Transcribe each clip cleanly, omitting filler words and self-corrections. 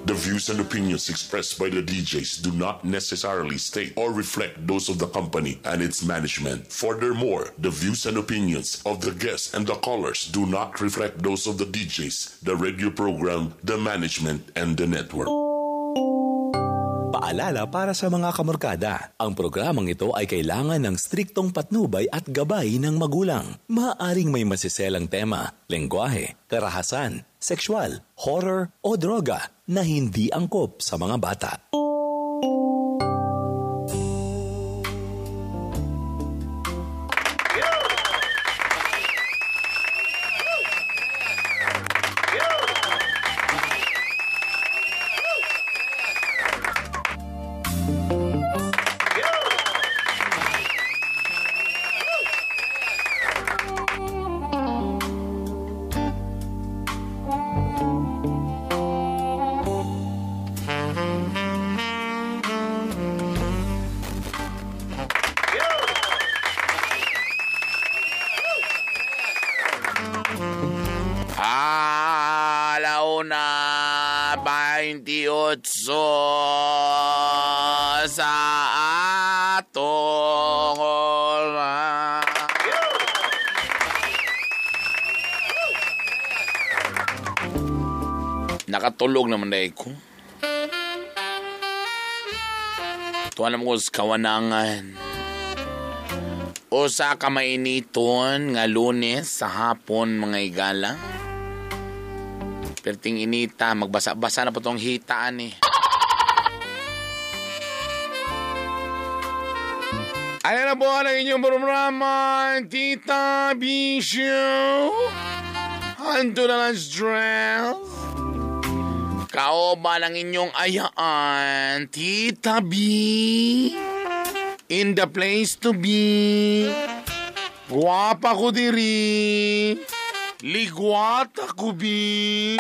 The views and opinions expressed by the DJs do not necessarily state or reflect those of the company and its management. Furthermore, the views and opinions of the guests and the callers do not reflect those of the DJs, the radio program, the management, and the network. Paalala para sa mga kamorkada, ang programang ito ay kailangan ng striktong patnubay at gabay ng magulang. Maaaring may masiselang tema, lengguwahe, karahasan, sexual, horror o droga na hindi angkop sa mga bata. Alauna 28 sa atong oras. Nakatulog naman dahil ko. Tuwa naman ko sa kawanangan. Usa ka mainiton nga Lunes sa hapon mga igala. Perting inita, magbasa-basa na po tong hitaan eh. Ano na po ang inyong programa, Tita B Show? Hanto na lang stress. Kaoban ang inyong ayaan, Tita B. In the place to be. Guwapa ko diri. Ligwat ako, bi.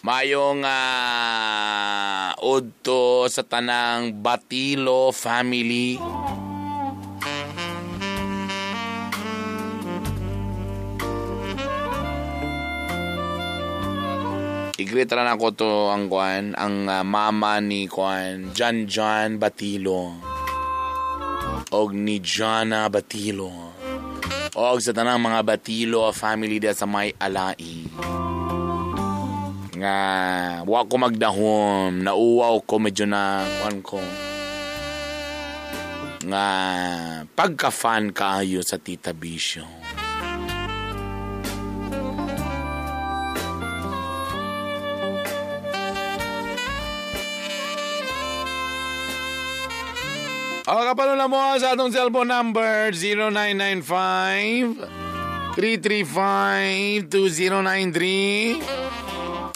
Mayong udto sa tanang Batilo family. I-greet na ako to ang kuan, ang mama ni kuan, John John Batilo. Og ni Jana Batilo. Og sa tanang mga Batilo family diya sa may alai. Nga, wa ko magdahom, nauwaw ko medyo na, kuan ko. Nga, pagka-fan kaayo sa Tita B Show. O, kapalo na mo sa atong cellphone number 0995-335-2093.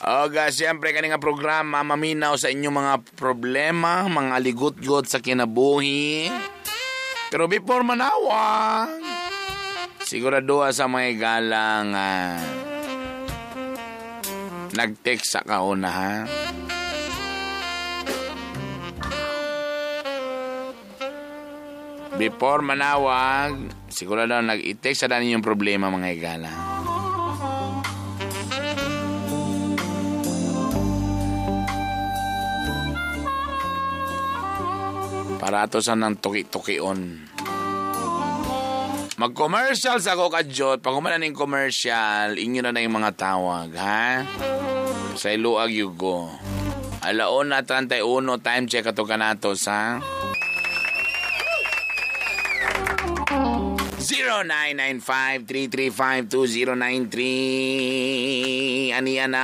O, siyempre, kani nga programa, maminaw sa inyong mga problema, mga ligot-got sa kinabuhi. Pero before manawag, sigurado sa mga galang nag-text sa kauna, ha? Before manawag, siguro daw nag-i-text sa daan yung problema mga igala. Para ato sa nang tuki-tukion. Mag-commercial sa ako kadyot. Pag humana ng commercial, inyo na yung mga tawag, ha? Sa iluag yugo. 1:31, time check ato ka nato sa 0995-335-2093. Aniya na,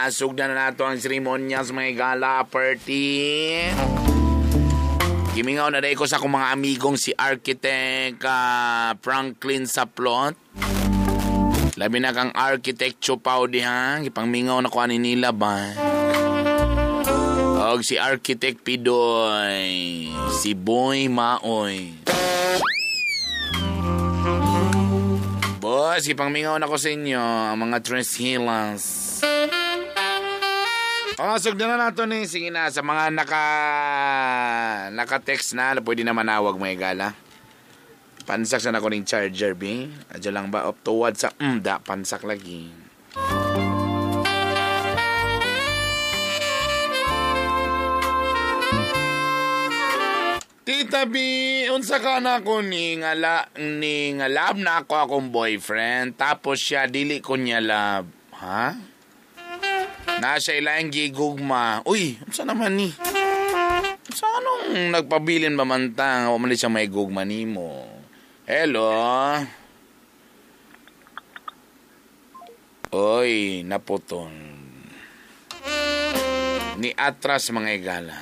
sugdan na nato ang seremonyas mga gala party. Gimingaw na dahil ko sa akong mga amigong si Architect Franklin Saplot. Labi na kang Architect Chupaw diha. Ipangmingaw na ko ani nila ba. Og si Architect Pidoy, si Boy Maoy. Boss, ipangmingaw na ko sa inyo ang mga Tres Hilas. Oh, sugdan na nato ni. Sige na, sa mga naka-text na, pwede na manawag mga gala. Pansak sa nako ning charger, bi. Adyo lang ba up toward sa da pansak lagi. Tita B, unsa ka na ko ni nga love na ako akong boyfriend, tapos siya dili ko niya love. Ha? Nasa ilang gigugma. Uy, unsa naman ni? Unsa anong nagpabilin ba man ta nga wa man siya may gugma nimo? Hello? Oy, naputol. Ni atras mga igala.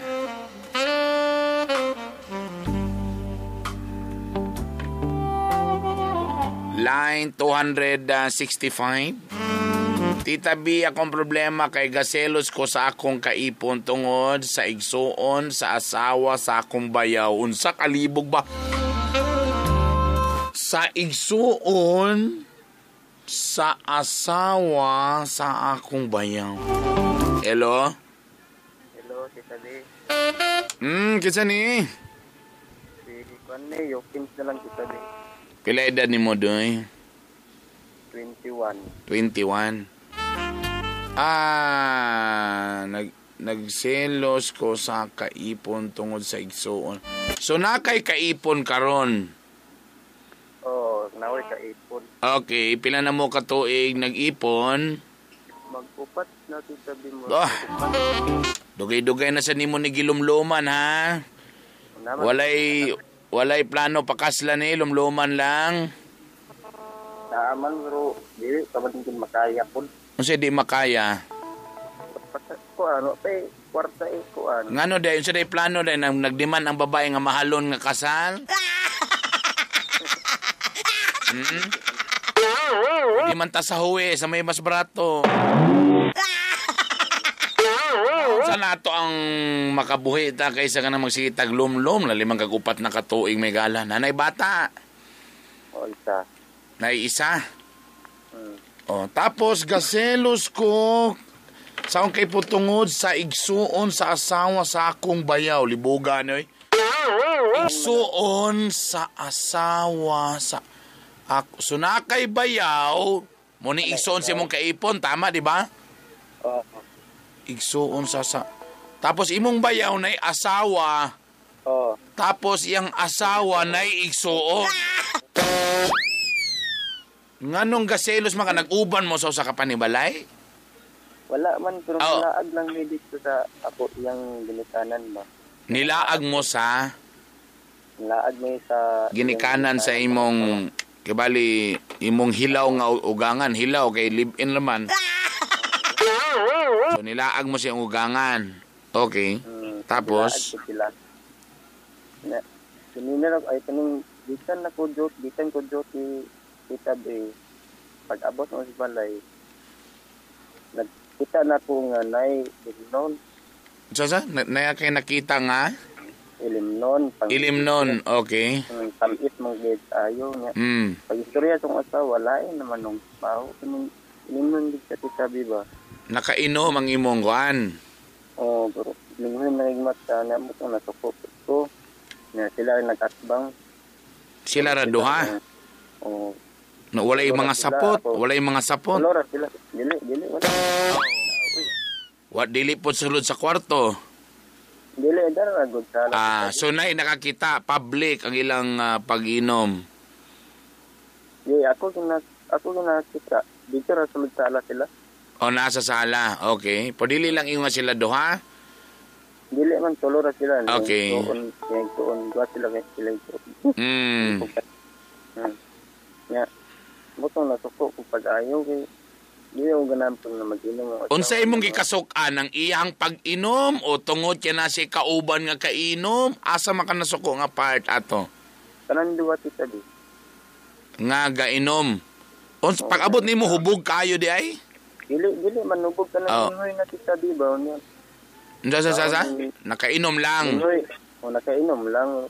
Line 265. Tita B, akong problema kay gaselos ko sa akong kaipon tungod sa igsuon sa asawa sa akong bayaw. Unsa kalibog ba? Sa igsuon sa asawa sa akong bayaw. Hello? Hello, Tita B. Kinsa ni? Si Kwan ni, Yokins na lang, Tita B. Pila edad ni mo, Doy? 21. 21. Ah, nagselos ko sa kaipon tungod sa igsuon. So, nakay kaipon karon? Oo, oh, naway kaipon. Okay, pila na mo katuig nag-ipon? Mag-upat na, Tita B mo. Oh, dugay-dugay na sa nimo ni gilumluman, ha? Walay plano pakasla ni, lumluman lang. Naaman, pero di pa man din makaya po. Unsa di makaya? Ko ano, pe, kwarta eh, ko ano. Ngano day, unsa day plano day, nagdemand ang babae nga mahalon nga kasal? Di man ta sa huwi, sa may mas barato. Sa nato ang makabuhi ta kaysa ka na magsigitag lumlum, lalimang kagupat na katuig may gala. Nanay bata. O, isa. Nay isa. O, tapos gaselos ko sa akong kaiputungod sa igsuon sa asawa sa akong bayaw. Libugan, oy. Igsuon sa asawa sa ako. So, nakay bayaw, muni igsuon sa imong kaipon, tama, di ba? Oo. Igsuon sa tapos imong bayaw nay asawa. Oo. Tapos iyang asawa nay igsuon. Nganong gaselos man ka, nag-uban mo sa usa ka panibalay? Wala man, pero nilaag lang ni dito sa ako iyang ginikanan ba. Nilaag mo sa? Nilaag mo sa ginikanan sa imong kibali imong hilaw nga ugangan, hilaw kay live-in naman. So nilaag mo sa ugangan. Okay. Tapos nilaag ko sila. Na kinina ay kaning bisan na ko joke, bisan ko joke Tita B. Pag abot mo sa balay, nagkita na ko nga nay ilimnon. Sa? Naya kay nakita nga? Ilimnon. Ilimnon, okay. Tamis mong gate ayo nga. Pag istorya tong asawa, wala eh naman nung pao. Ilimnon gid sa Tita B ba? Nakainom ang imong kuan. Oo, pero linghoy na mata na mo kung natuko ko. Na sila nag-atbang. Sila ra duha? Oo. No, wala yung mga sapot, wala yung mga sapot. Wala ra sila. Dili, wala. Wa dili po sulod sa kwarto. Dili dara ra gud sala. Ah, so nay nakakita public ang ilang pag-inom. Di ako kinakita. Dito ra sulod sala sila. O nasa sala, okay. Padili lang ingon sila duha. Dili man tulo ra sila. Okay. Tuon duha sila kay sila. Ya. Butong nasuko ko pag-ayaw kay di ako ganahan po na mag-inom. Unsa imong gikasuk-an ang iyang pag-inom o tungod kay na si kauban nga kainom, asa man ka nasuko nga part ato? Tanan duwa, Tita B. Nga gainom. Unsa pag-abot nimo hubog kayo di ay? Dili man hubog ka na na Tita B ba niya. Unsa sa? Nakainom lang. O nakainom lang.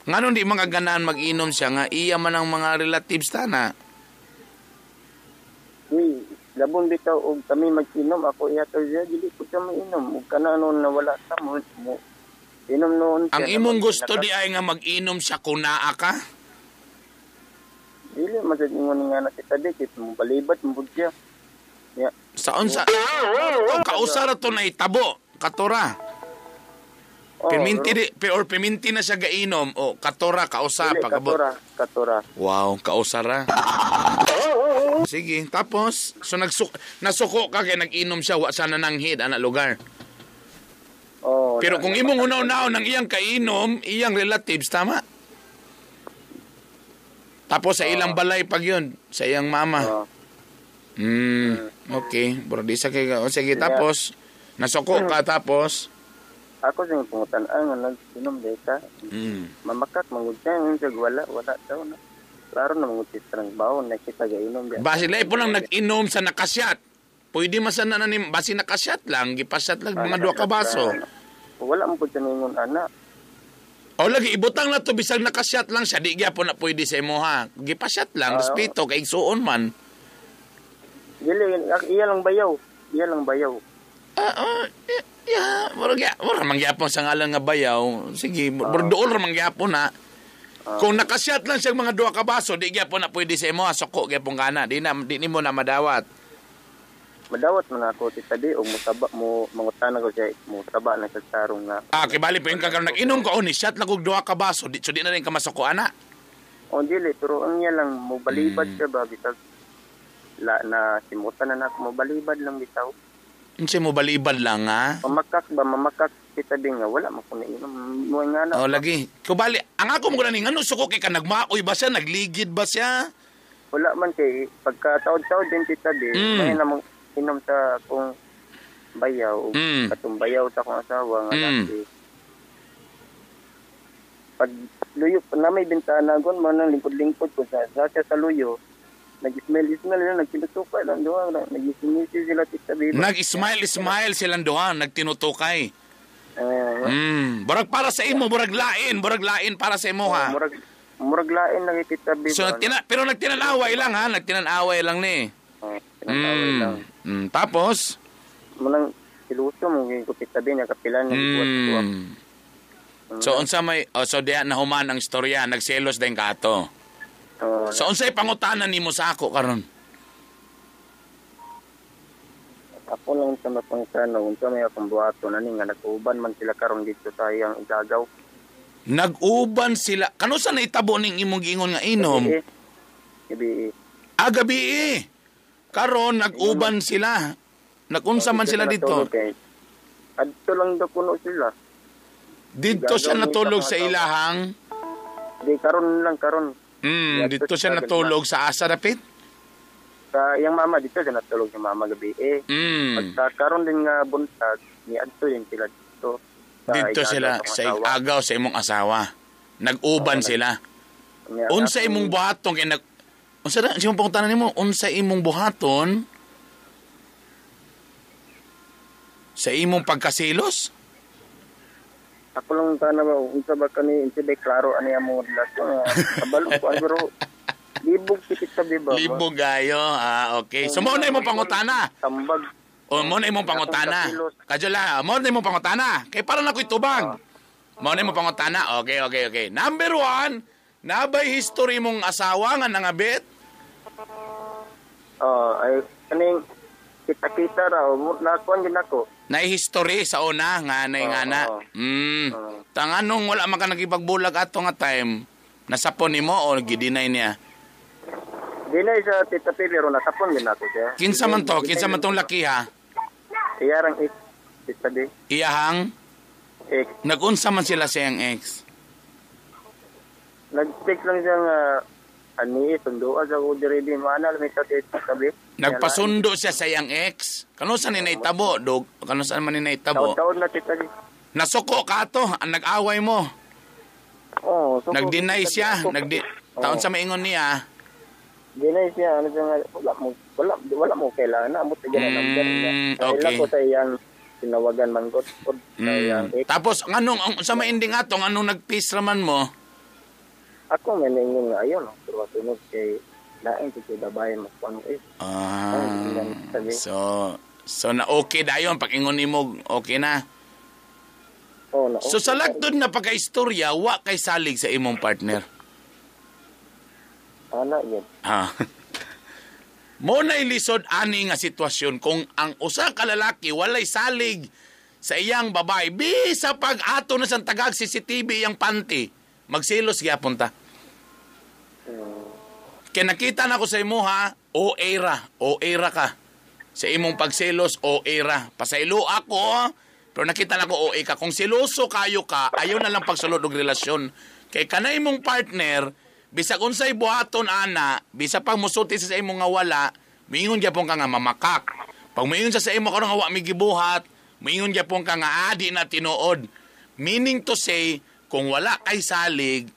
Nganong di man kaganahan mag-inom siya nga iya man ang mga relatives tana? Di, labon bitaw og kami mag-inom, ako ihatag siya, dili ko siya mainom. Ug kana ano nawala sa mo. Inom noon siya. Ang imong gusto di ay nga mag-inom siya kung naa ka? Dili man sad ingon nga na kita di kit mo balibat mo siya. Ya. Sa unsa? Kausa ra to na itabo, katora. Oh, Piminti di, or piminti na siya gainom o katora kausa dili, pagabot. Katora, katora. Wow, kausa ra. Sige, tapos so nasuko ka kay nag-inom siya wa sana nanghid ana lugar. Oh, Pero kung imong hunaw-hunaw ng iyang kainom, iyang relatives tama. Tapos sa ilang balay pag yun, sa iyang mama. Oh. Okay. Bro, di sa kay o, sige, tapos nasuko ka tapos. Ako sa pangutan ang nag-inom di ka. Mamakak mangud siya siya wala wala daw na. Klaro na mangud siya ng bawon na kita gainom di. Basi lahi po lang nag-inom sa nakasyat. Pwede man sana na ni basi nakasyat lang, gipasyat lang mga duha ka baso. Wala mo pud siya ningon ana. O lagi ibutang na to bisag nakasyat lang siya, di gyapon na pwede sa imo ha. Gipasyat lang, respeto kay igsuon man. Dili iya lang bayaw. Iya lang bayaw. Yeah, murag man gyapon sa ngalan nga bayaw. Sige, murag duol ra man gyapon na. Kung nakasyat lang siya mga duha ka baso, di gyapon na pwede sa imo ha, suko gyapon kana. Di na di nimo na madawat. Madawat man ako tita di og mutaba mo mangutana ko siya mutaba na sa tarong nga. Ah, kay bali pa yung kagaron nag-inom ka ni shot lang og duha ka baso, di so di na rin ka masuko ana. O dili pero ang iya lang mobalibad siya ba bisag la na simutan na nako mobalibad lang bitaw. Unsa mo balibad lang ha? Mamakak ba mamakak tita di nga wala man ko nainom mo nga na. Oh lagi. Kubali ang ako mo gani ngano suko kay ka nagmaoy ba siya, nagligid ba siya? Wala man kay pagka taod-taod din tita di may namang inom sa akong bayaw, katong bayaw sa akong asawa nga laki. Pag luyo na may bintana gon man nang lingkod-lingkod ko sa sa luyo. Nag-smile-smile sila, nagtinutukay lang duha, nag-smile sila tita baby. Nag-smile-smile silang duha, nagtinutukay. Burag para sa imo, burag lain para sa imo ha. Murag lain lang tita baby. So pero nagtinanaway lang ha, nagtinanaway lang ni. Tinanaway lang. Tapos manang siluso mo gyud ko tita baby nakapilan ng buhat. So unsa may so diha na human ang istorya, nagselos din ka ato. So unsay pangutana nimo sa ako karon? Ako lang sa mapangutana unsa may akong buhaton ani nga nag-uban man sila karon dito sa iyang igagaw. Nag-uban sila. Kano sa naitabo ning imong giingon nga inom? Gabi. Ah, gabi. Karon nag-uban sila. Nagunsa man sila dito? Adto lang daw kuno sila. Dito siya natulog sa ilahang? Di karon lang karon. Dito siya natulog sa asa dapit? Sa iyang mama dito siya natulog sa mama gabi eh. Pagka karon din nga buntag, niadto din sila dito. Sa dito sila sa igagaw sa imong asawa. Nag-uban sila. Unsa imong buhaton kay nag unsa na imong pangutana nimo? Unsa imong buhaton sa imong pagkasilos? Ako lang sana ba, unsa ba kani unsa ba klaro ani among relasyon kabalo ko pero libog tita ba? Libog ayo. Ah, okay. So mo na imong pangutana. Tambag. O mo na imong pangutana. Kadyola, mo na imong pangutana. Kay para na ko'y tubag. Mo na imong pangutana. Okay, okay, okay. Number 1, nabay history mong asawa nga nangabit? Oh, ay kaning kita-kita ra nakuan gid nako. Nay history sa una nga nay ngana. Tanganong wala man ka nagipagbulag ato nga time. Nasapon nimo o gidinay niya? Dinay sa tita P, pero nasapon gid nako siya. Kinsa man to? Kinsa man tong laki ha? Iyarang ex tita B. Iyahang ex. Nagunsa man sila sa iyang ex? Nag-text lang siya nga ani sundoa sa ko diri di mana mi sa tita B. Nagpasundo siya sa iyang ex. Kano sa ni naitabo, dog? Kano saan man ni naitabo? Taon na tita B. Nasuko ka ato, ang nag-away mo. Oh, suko. Nag-deny siya, taon sa maingon niya. Deny siya, ano siya nga, wala mo kailangan na amot na number niya. Okay. Ko sa iyang tinawagan man ko sa iyang ex. Tapos nganong sa maending ato, nganong nag-peace raman mo? Ako may naingon nga ayon, pero sunod kay lain kay babae mas kuan eh. So na okay dayon pag ingon nimo okay na. Oh, na Na, So sa lagtod na pagkaistorya, wa kay salig sa imong partner. Ana yun. Ha. Mo na ilisod ani nga sitwasyon kung ang usa ka lalaki walay salig sa iyang babae, bisa pag ato na sang tagag CCTV iyang panty, magselos gyapon ta. Kaya nakita na ko sa imo ha, OA ra, OA ra ka. Sa imong pagselos, OA ra. Pasaylo ako, pero nakita na ko OA ka. Kung seloso kayo ka, ayaw na lang pagsulod og relasyon. Kay kanay imong partner, bisag unsay buhaton ana, bisa pag musulti sa imong nga wala, miingon gyapon ka nga mamakak. Pag miingon sa imo karon nga wa mi gibuhat, miingon gyapon ka nga di na tinuod. Meaning to say, kung wala kay salig,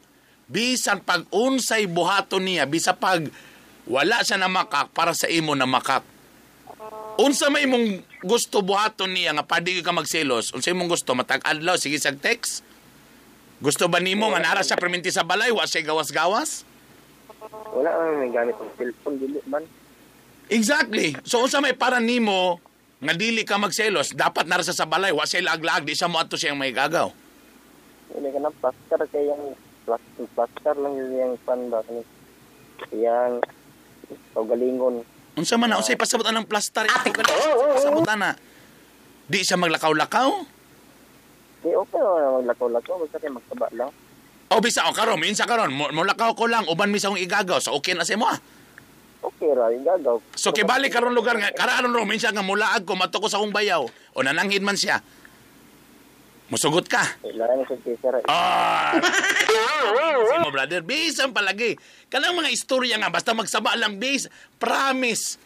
bisan pag unsay buhaton niya, bisa pag wala siya namakak, para sa imo namakak. Unsa may imong gusto buhaton niya nga pwede ka magselos? Unsa imong gusto matag adlaw sige sag text? Gusto ba nimo nga nara siya perminti sa balay wa siya gawas-gawas? Wala man may gamit og cellphone dili man. Exactly. So unsa may para nimo nga dili ka magselos, dapat nara siya sa balay wa siya laag-laag, di siya moadto siyang may gagaw. Hindi ka na plaster kay yang plaster lang yun yang pan ba kani. Yang kaugalingon. Unsa man na unsay pasabot anang plaster? Pasabot ana. Di siya maglakaw-lakaw? Di okay na maglakaw-lakaw basta kay magtaba lang. O bisa o karon, minsa karon, molakaw ko lang uban mi sa akong igagaw. So okay na sa imo ah. Okay ra igagaw. So kibalik karon lugar nga karaan ro minsa nga mulaag ko mato ko sa akong bayaw o nananghid man siya. Musugot ka. Lain sa teacher. Ah. Mo brother, bisan palagi. Kanang mga istorya nga basta magsaba lang bis, promise.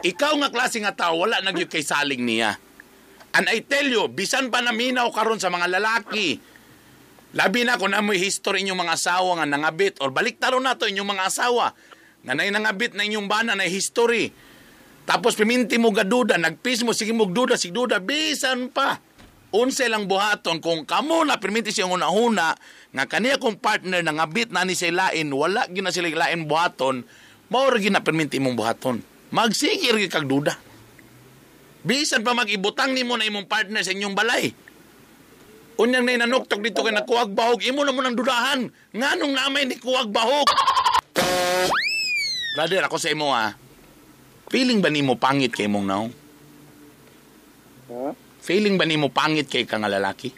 Ikaw nga klase nga tao wala na gyud kay saling niya. And I tell you, bisan pa naminaw karon sa mga lalaki. Labi na kung amoy history inyong mga asawa nga nangabit or balik taron nato inyong mga asawa nga nay nangabit na inyong bana na history. Tapos piminti mo gaduda, nagpis mo sige mo duda, sig duda bisan pa. Unsa lang buhaton kung kamo na perminti siyang una-una nga kaniya kong partner nangabit na ni siya lain, wala gyud na sila lain buhaton, mao ra gyud na perminti imong buhaton. Magsigir gyud kag duda. Bisan pa mag-ibutang nimo na imong partner sa inyong balay. Unyang nay nanuktok dito kay nagkuwag bahog, imo na mo nang dudahan. Nganong namay ni kuwag bahog? Brother, ako sa imo ha. Feeling ba nimo pangit kay imong naong? Huh? Feeling ba nimo pangit kay ka nga lalaki?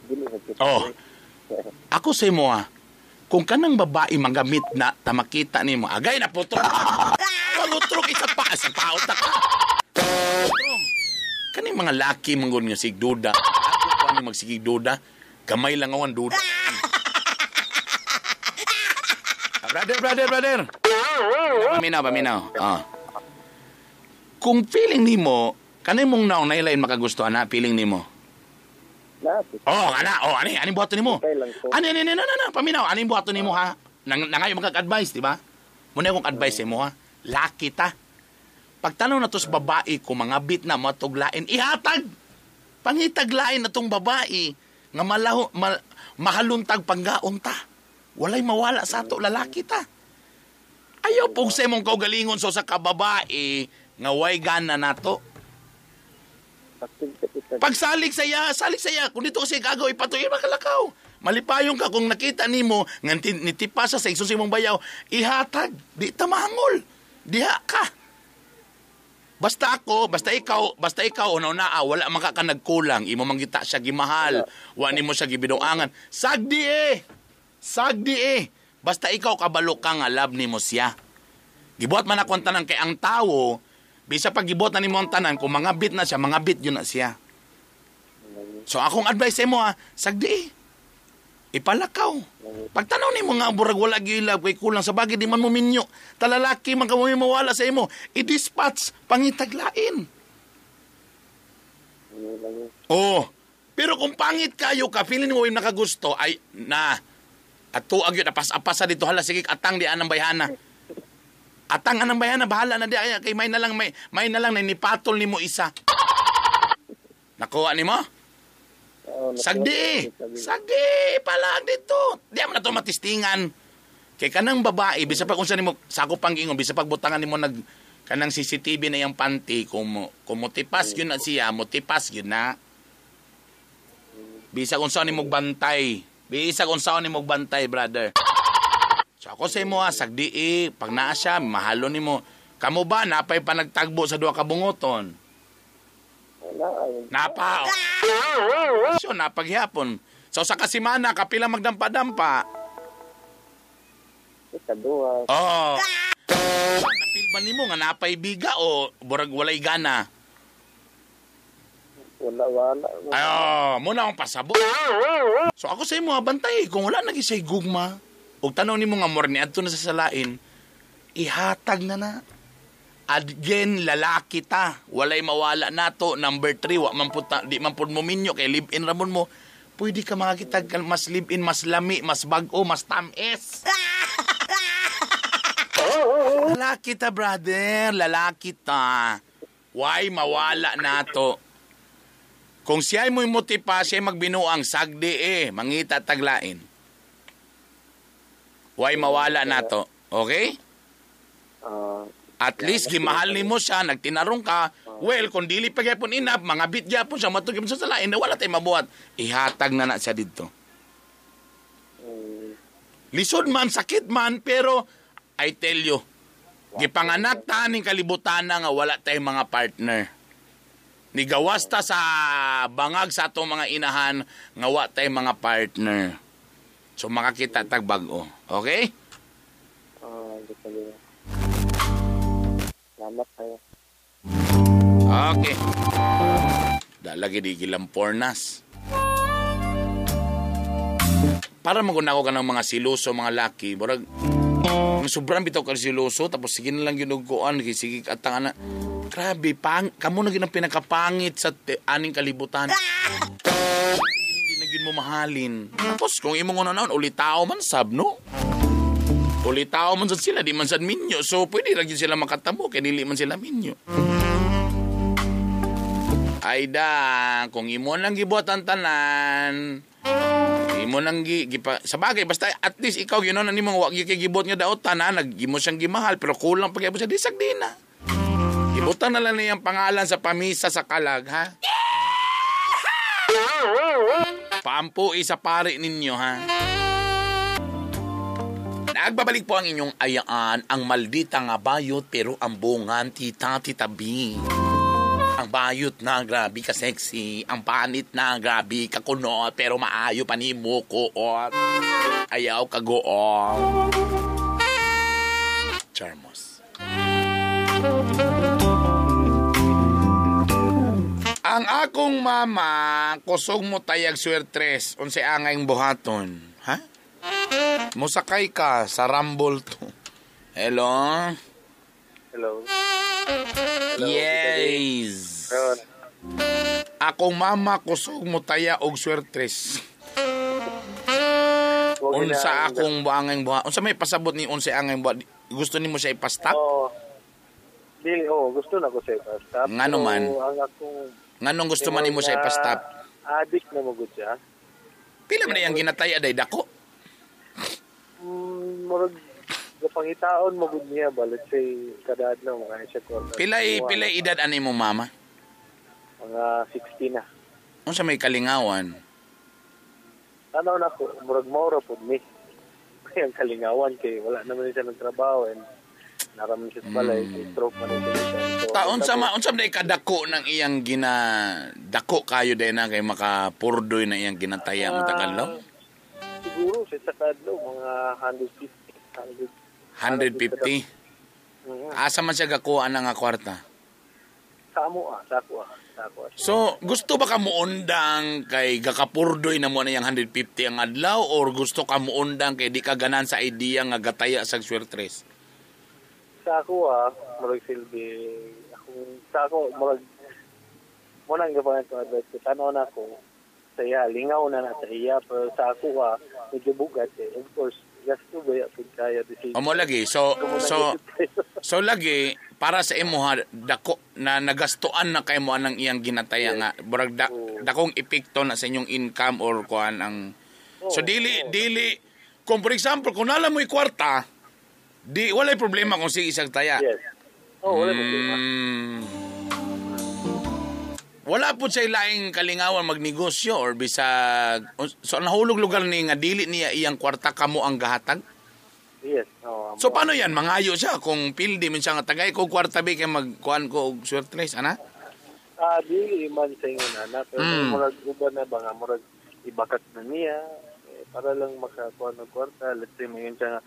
Dili sa teacher. Oh. Ako sa imo ha. Kung kanang babae magamit na tamakita nimo, agay na putro. Pagutro kay sa pa sa tao ta ka. Kaning mga laki manggod nga sig duda. Ako pa ni magsigig duda. Gamay lang awan duda. Brother, brother, brother. Paminaw, paminaw. Ah. Kung feeling nimo, kanay mong naong nailain makagustuhan na feeling nimo. Na, Oh, ana, oh, ani, ani buhaton nimo? Okay lang ko. Ani, ani, ani, na, na, paminaw, ani buhaton nimo ha? Nang nangayo magkag-advise, di ba? Muna akong advice sa imo ha. Laki ta. Pagtanaw na to sa babae ko, mga bit na matuglain, ihatag. Pangitaglain na tong babae nga malaho, mahaluntag panggaon ta. Walay mawala sa ato lalaki ta. Ayaw pug sa imong kaugalingon so sa kababae nga way gana nato. Pagsalig saya, salig saya. Kung dito kasi gagaw, ipatuloy makalakaw. Malipayong ka kung nakita nimo nga nitipasa sa igsoon sa imong bayaw, ihatag, di ta mahangol. Diha ka. Basta ako, basta ikaw una-una, wala man ka nagkulang, imo man kita siya gimahal, wa nimo siya gibinuangan. Sagdi eh. Sagdi eh. Basta ikaw kabalo ka nga love nimo siya. Gibuhat man ako ang tanan kay ang tawo, bisa pag gibuhat na nimo ang tanan, kung mga bit na siya, mga bit yun na siya. So akong advice mo ha, sagdi eh. Ipalakaw. Pagtanaw nimo nga burag wala gyud love kay kulang sa bagay di man mo minyo. Talalaki man ka mo mawala sa imo. I-dispatch pangitaglain. Oh, pero kung pangit kayo ka, feeling mo yung nakagusto ay na. At tuag yun, apas-apasa dito hala sige atang di anang bayhana. Atang anang bayhana bahala na di ay kay may na lang may na lang nipatol nimo isa. Nakuha nimo? Sagdi! Sagdi! Palag dito! Di mo na ito matistingan. Kay kanang babae, bisa pag unsa nimo, sa ako pang ingon, bisa pagbutangan nimo nag, kanang CCTV na yung panty, kung motipas yun na siya, motipas yun na. Bisag unsaon nimo bantay. Bisag unsaon nimo bantay, brother. So ako sa imo ha, sagdi pag naa siya, mahalo nimo. Kamo ba napay panagtagbo sa duha ka bungoton? Wala ay. Napa. So napaghihapon. So sa kasimana kapila magdampa-dampa. Ikaduha. Oh. Napil ba nimo nga napay biga o burag walay gana? Wala wala. Ayo, muna akong pasabot. So ako sa imo bantay kung wala na gyud gugma. Ug tan-aw nimo nga more ni adto na sa salain, ihatag na na. Again, lalaki ta. Walay mawala nato. Number 3, wa man pud di man pud mo minyo kay live-in ramon mo. Pwede ka makakita mas live-in, mas lami, mas bag-o, mas tamis. Lalaki ta, brother. Lalaki ta. Why mawala nato? Kung siya'y mo'y motipa, siya'y magbinuang sagdi eh. Mangita taglain. Why mawala nato? Okay? At least gimahal nimo siya, nagtinarong ka. Well, kung dili pa gyapon inap, mga bit gyapon siya, matug gyapon sa lain, wala tay mabuhat. Ihatag na na siya didto. Lisod man, sakit man, pero I tell you, gipanganak ta ning kalibutan nga wala tay mga partner. Nigawas ta sa bangag sa atong mga inahan nga wa tay mga partner. So makakita tag bag-o. Okay? Salamat kayo. Okay. Dalagi di gilampornas. Para maguna ko ka ng mga siluso, mga laki, murag sobrang bitaw ka siluso, tapos sige na lang ginuguan, sige atang ana. Grabe, kamo na gid ang pinakapangit sa aning kalibutan. Hindi na gid mo mahalin. Tapos kung imong unahon, ulitao man sab, no? Ulitao man sad sila, di man sad minyo. So pwede ra gid sila makatamo kay dili man sila minyo. Ayda, kung imo nang gibuhat ang tanan, imo nang gipa sa bagay basta at least ikaw ginon na nimo wa gyud kay gibuhat nga daotan na nagimo siyang gimahal pero kulang pa gyud siya disag di na. Ibutang na lang niyang pangalan sa pamisa sa kalag, ha? Paampu sa pari ninyo, ha? Nagbabalik po ang inyong ayaan, ang maldita nga bayot pero ang bungan, tita, tita B. Ang bayot na grabe ka sexy, ang panit na grabe ka kunot pero maayo pa ni mo kuot. Ayaw ka goong. Charmos. Ang akong mama, kusog mo tayag swertres, unsay angay buhaton. Ha? Musakay ka sa Rumble 2. Hello? Hello. Hello. Yes. Akong mama, kusog mo taya og swertres. Unsa akong buangay buhat? Unsa may pasabot ni unsa angay buhat? Gusto nimo siya ipastop? Oo. Dili, oh, gusto na ko siya ipastop. Ngano man? Ang akong nganong gusto man nimo siya ipastop? Addict na mo gud siya. Pila man iyang ginataya day dako? Murag gapangitaon mo gud niya ba, let's say kada adlaw mga siya kwarta. Pila edad ani mo mama? Mga 60 na. Unsa may kalingawan? Tanaw na ko, murag maura pud ni. Ang kalingawan kay wala naman siya ng trabaho and naraman siya sa balay, stroke man siya. So, ta unsa ma unsa man kadako ng iyang ginadako kayo day na kay makapurdoy na iyang ginataya mo tagadlaw? Siguro sa kadlaw mga 150. 150. Asa man siya gakuha na nga kwarta? Sa amo sa ako. So, gusto ba ka muundang kay gakapurdoy na mo na yung 150 ang adlaw or gusto ka muundang kay di ka ganan sa idea nga gataya sa swertres? Sa ako murag silbi akong sa ako murag mo nang gapangan ko advice ko tanaw na ako sa iya lingaw na na sa iya pero sa ako medyo bugat eh. Of course gasto ba ya pud kaya di Amo lagi so so lagi para sa imo ha dako na nagastuan na kay mo anang iyang ginataya nga murag dakong epekto na sa inyong income or kuan ang so dili kung for example kung nala mo'y kwarta di walay problema kung sige isang taya. Yes. Oh, walay problema. Wala po siya laing kalingawan magnegosyo or bisag so nahulog lugar ni nga dili niya iyang kwarta kamo ang gahatag. Yes. Oh, so paano yan mangayo siya kung pildi man siya nga tagay ko kwarta bi kay magkuan ko og swertres ana? Dili man sa ingon ana pero murag uban na ba nga murag ibakat na niya eh, para lang makakuha ng kwarta. Let's say mayon siya nga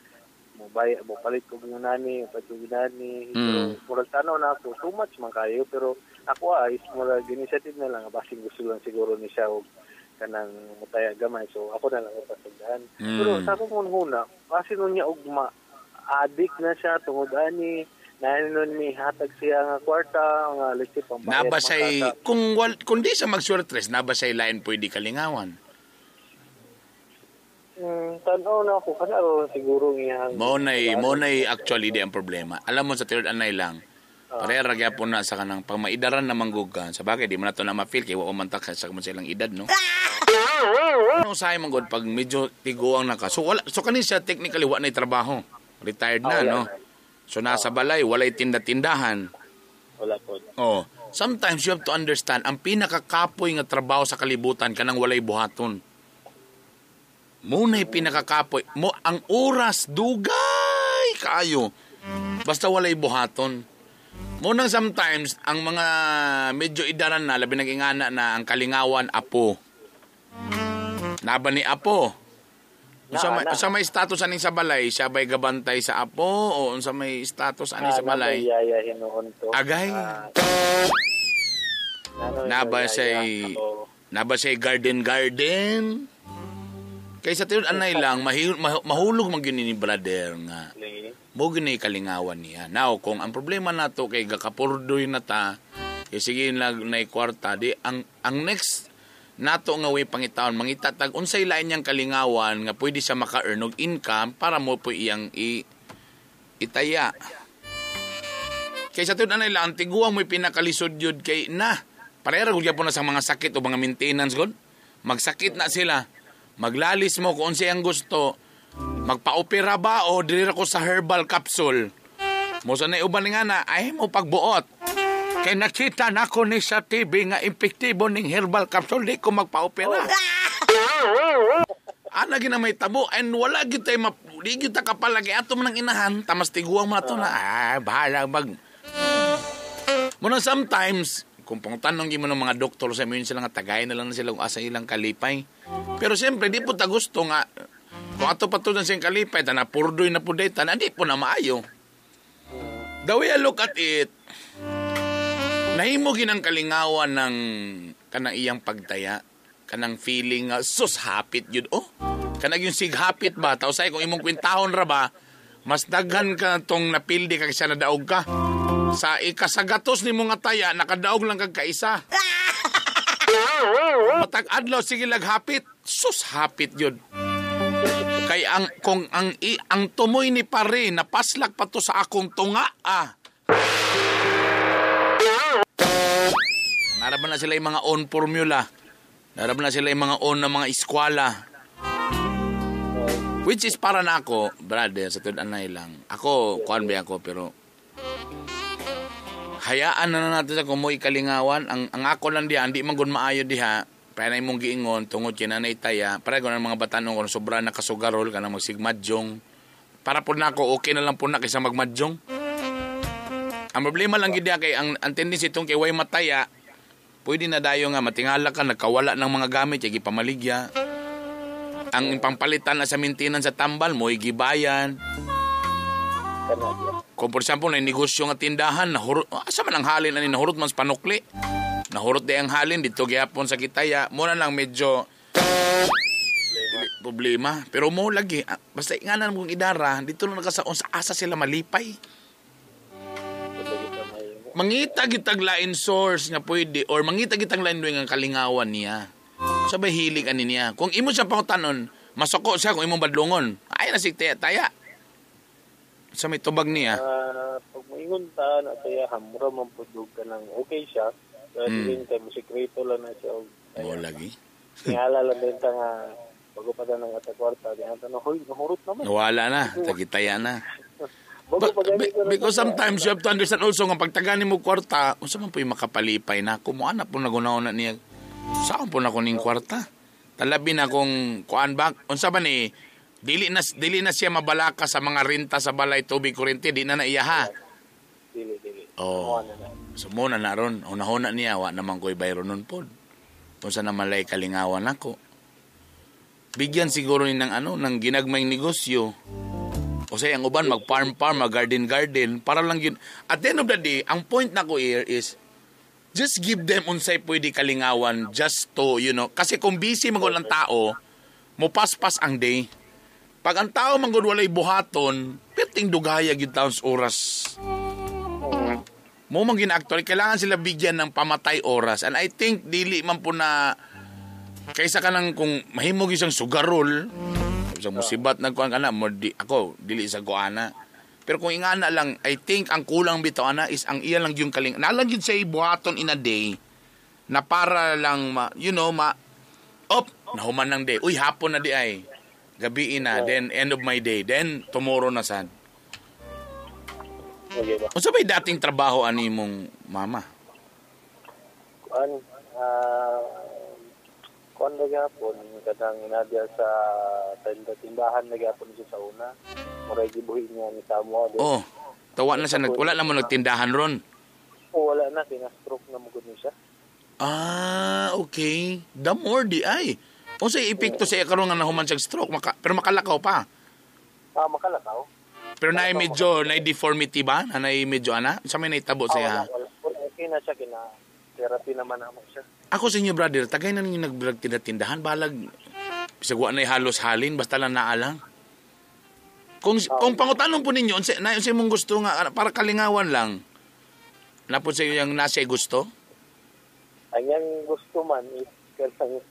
mo bay mo palit ko nani, palit nani. Pero murag tanaw na ako too much man kayo pero ako is murag initiative na lang basing gusto lang siguro ni siya og kanang mutaya gamay so ako na lang ipasagdan. Pero sa akong huna kasi nun niya og ma-addict na siya tungod ani na nun ni hatag siya nga kwarta nga let's say pambayad. Naba siya kung di siya magsurtres naba siya lain pwede kalingawan. Tanaw na ako kana siguro iyang mo nay actually di ang problema. Alam mo sa tinud anay lang. Pareha ra gyapon na sa kanang pag maidaran na manggugan. Sa bagay di man nato na ma-feel kay wa man ta sa silang edad no. Ano say man god pag medyo tiguang na ka. So wala so kani siya technically wa nay trabaho. Retired na no. So nasa balay walay tinda-tindahan. Wala po. Oh, sometimes you have to understand ang pinakakapoy nga trabaho sa kalibutan kanang walay buhaton. Muna'y pinakakapoy mo ang oras dugay kaayo. Basta walay buhaton. Munang sometimes, ang mga medyo idaran na, labi nag-ingana na, ang kalingawan, apo. Naba ni apo. Unsa may status aning sa balay? Siya ba'y gabantay sa apo? O unsa may status aning sa balay? Agay. Naba siya'y garden-garden? Kaysa tinud anay lang, mahulog man gyud ni brother nga. Mo gini kalingawan niya. Now, kung ang problema nato kay gakapurdoy na ta, kay sige nay kwarta, di ang next nato nga way pangitaon mangita tag unsay lain niyang kalingawan nga pwede siya maka-earn og income para mo po iyang itaya. Kaysa tinud anay lang, tiguang mo'y pinakalisod yun kay na. Pareha gud gyapon na sa mga sakit o mga maintenance gud. Magsakit na sila. Maglalis mo kung unsay ang gusto. Magpa-opera ba o diri ra ko sa herbal capsule? Mo sa uban nga na ay mo pagbuot. Kay nakita nako ni sa TV nga epektibo ning herbal capsule di ko magpa-opera. Ana gina may tabo and wala gyud tay di gyud ta kapalagi ato man ang inahan tamas tiguang man ato na ay bahala mag. Muna sometimes kung pangtanong gyud mo ng mga doktor sa inyo sila nga tagay na lang sila kung asa ilang kalipay. Pero siyempre di po ta gusto nga kung ato patudan siyang kalipay, tanapurdoy na po data, di po na maayo. The way I look at it, nahimo ginang kalingawan ng kanang iyang pagtaya, kanang feeling, sus, hapit yun. Oh, kanang yung sighapit ba, tao sa'yo, kung imong kwintahon ra ba, mas daghan ka tong napildi ka kasi nadaog ka. Sa ikasagatos ni mga taya, nakadaog lang kag kaisa. Matag adlaw, sige lag hapit. Sus, hapit yun. Kay ang kung ang tumoy ni pare napaslak pa to sa akong tunga ah. Naraban na sila yung mga own formula. Naraban na sila yung mga own na mga eskwela. Which is para na ako, brother, sa tuod anay lang. Ako, kuan ba ako pero hayaan na natin sa kumoy kalingawan. Ang ako lang diha, hindi man gud maayo diha. Para na imong giingon tungod kay nanay taya para ko ng mga batanon kung sobra na kasugarol kanang magsigmadjong para po na ako okay na lang po na kaysa magmadjong. Ang problema lang gid kay ang tendency itong kay way mataya pwede na dayo nga matingala ka nagkawala ng mga gamit kay gipamaligya ang pampalitan na sa maintenance sa tambal mo gibayan. Kung for example na negosyo nga tindahan nahurot asa man ang halin ani nahurot man sa panukli. Nahurot di ang halin dito gyapon sa kitaya. Muna lang medyo problema. Pero mo lagi, basta inganan mong idara, dito na nakasaon sa asa sila malipay. Mangita gitag lain source nga pwede or mangita gitag lain nga kalingawan niya. Sabay hilig ani niya. Kung imo siya pangutanon, masuko siya kung imong badlongon. Ay na sig taya. Sa may tubag niya. Pag moingon ta na saya hamura man pud ka nang okay siya. Pero din kay musikreto lang na siya. Mo lagi. Nihala lang din ta nga bago pa ta ng ata kwarta, di anta na hoy, nahurot naman. Nawala na, tagitaya na. Bago But, pa gani ko na because sa- sometimes you have to understand also nga pagtagani mo kwarta, unsa man po yung makapalipay na ako mo anak po nagunaw na niya. Saan po na ko ning kwarta? Talabi na kung kuan ba, unsa ba ni dili na siya mabalaka sa mga renta sa balay, tubig, kuryente, di na na iya ha. Dili, dili. Oh. Mo na na. So mo na na ron, hunahuna niya wa naman ko'y bayro nun pod. Unsa na malay kalingawan nako. Bigyan siguro ni ng ano, ng ginagmayng negosyo. O say ang uban mag farm farm, mag garden garden para lang yun. At the end of the day, ang point nako here is just give them unsay pwede kalingawan just to, kasi kung busy man gud ang tao, mopaspas ang day. Pag ang tao man gud walay buhaton, perting dugaya gyud taon sa oras. Mo man gina actually kailangan sila bigyan ng pamatay oras. And I think dili man po na kaysa ka nang kung mahimo gyud siyang sugarol, sa musibat nagkuan ka na mo di ako dili sa kuana. Pero kung ingana lang, I think ang kulang bitaw ana is ang iya lang yung kaling nalang gyud siya buhaton in a day na para lang ma, you know ma op nahuman ng day. Uy, hapon na di ay. Gabi na, then end of my day, then tomorrow na sad. Okay ba? Unsa bay dating trabaho ani imong mama? Kuan, kuan na gyapon kadang inadya sa tindahan na gyapon siya sa una. Muray gibuhi niya ni Samoa. Oh, tawa na siya nag wala na mo nagtindahan ron. Oh, wala na kina-stroke na mo gud ni siya. Ah, okay. The more di ay. Unsay epekto sa iya karon nga nahuman siya stroke pero makalakaw pa. Ah, makalakaw. Pero naay medyo naay deformity ba? Na naay medyo ana? Sa may naitabo sa iya. Ah, wala, wala. Okay na siya kina therapy naman amo siya. Ako sa inyo brother, tagay na ninyo nagbrag tindahan balag bisag wa nay halos halin basta lang naa lang. Kung pangutanon po ninyo unsa na unsa imong gusto nga para kalingawan lang. Napod sa iyo yung nasa gusto? Ang iyang gusto man is kanang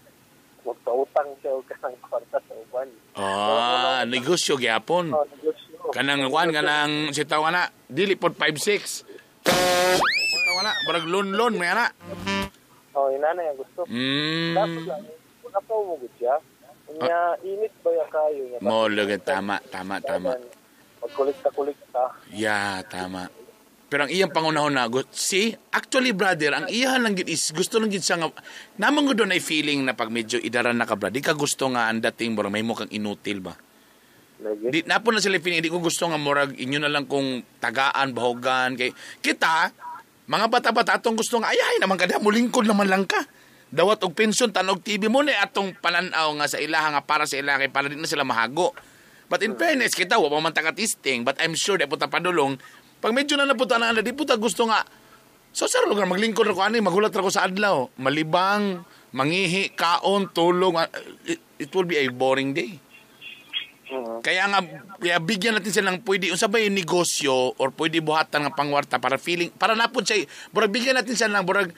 magpautang siya og kanang kwarta sa uban. Ah, negosyo gyapon. Oh, negosyo. Kanang kuan kanang si tawa na dili pod 5-6. Si tawa na barag lon-lon may ana. Oh, inana yung gusto. Dapat lang, wala pa umugod siya. Unya, init ba ya kayo niya? Mo lagi tama tama tama. Pagkulikta-kulikta. Yeah, tama. Pero ang iyang pangunahon na see, actually brother, ang iya lang gid is gusto lang gid siya nga namang gud ay feeling na pag medyo idaran na ka brad, di ka gusto nga ang dating murag may kang inutil ba. Lagi. Di napo na sila feeling, di ko gusto nga murag inyo na lang kung tagaan, bahogan kay kita mga bata-bata atong gusto nga ayahay naman kada mulingkod naman lang ka. Dawat og pensyon tanog TV mo na atong pananaw nga sa ilaha nga para sa ilaha kay para di na sila mahago. But in fairness kita wa pa man taga-testing, but I'm sure di po ta padulong pag medyo na naputa na di po ta gusto nga so sa lugar maglingkod ra ko ani magulat ra ko sa adlaw, malibang, mangihi, kaon, tulog, it will be a boring day. Kaya nga kaya bigyan natin sila ng pwede unsa ba yung negosyo or pwede buhatan nga pangwarta para feeling para napod siya burag bigyan natin siya ng burag